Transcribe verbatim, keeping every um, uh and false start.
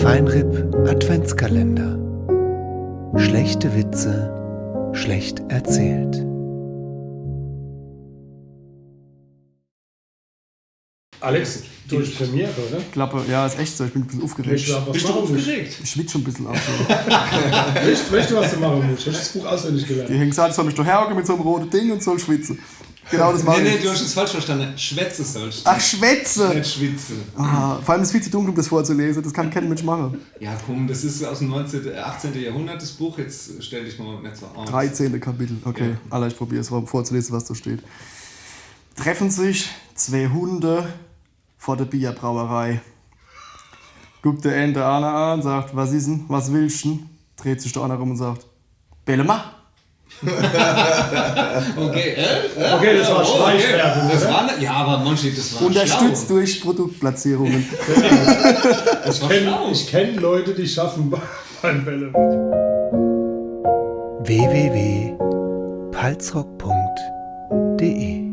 Feinripp Adventskalender. Schlechte Witze, schlecht erzählt. Alex, du hast Premiere, oder? Ich glaube, ja, ist echt so. Ich bin ein bisschen aufgeregt. Weißt du, was Bist du machen musst? Aufgeregt? Ich schwitze schon ein bisschen auch so. Weißt, weißt du, was du machen musst? Hast du das Buch auswendig gelernt? Die haben gesagt, ich soll mich da herhocken mit so einem roten Ding und soll schwitzen. Genau das mache Nee, nee, ich. Du hast es falsch verstanden. Schwätze sollst du. Ach, schwätze! Nicht schwitzen. Ah, vor allem ist es viel zu dunkel, um das vorzulesen. Das kann kein Mensch machen. Ja, komm, das ist aus dem neunzehnten, äh, achtzehnten Jahrhundert, das Buch. Jetzt stell dich mal nicht so auf. Dreizehnte Kapitel. Okay, Alter, ich probiere es vorzulesen, was da steht. Treffen sich zwei Hunde vor der Bierbrauerei. Guckt der eine den anderen an, sagt: „Was ist denn? Was willst du denn?“ Dreht sich der andere um und sagt: „Bellemach.“ Okay, äh? Okay, das war Oh, Schleichwerbung, Das oder? War ne, ja, aber Monchi, das war Unterstützt schlau. Durch Produktplatzierungen. Das war Kenn, schlau. Ich kenne Leute, die schaffen beim Bälle. www.palzrock.de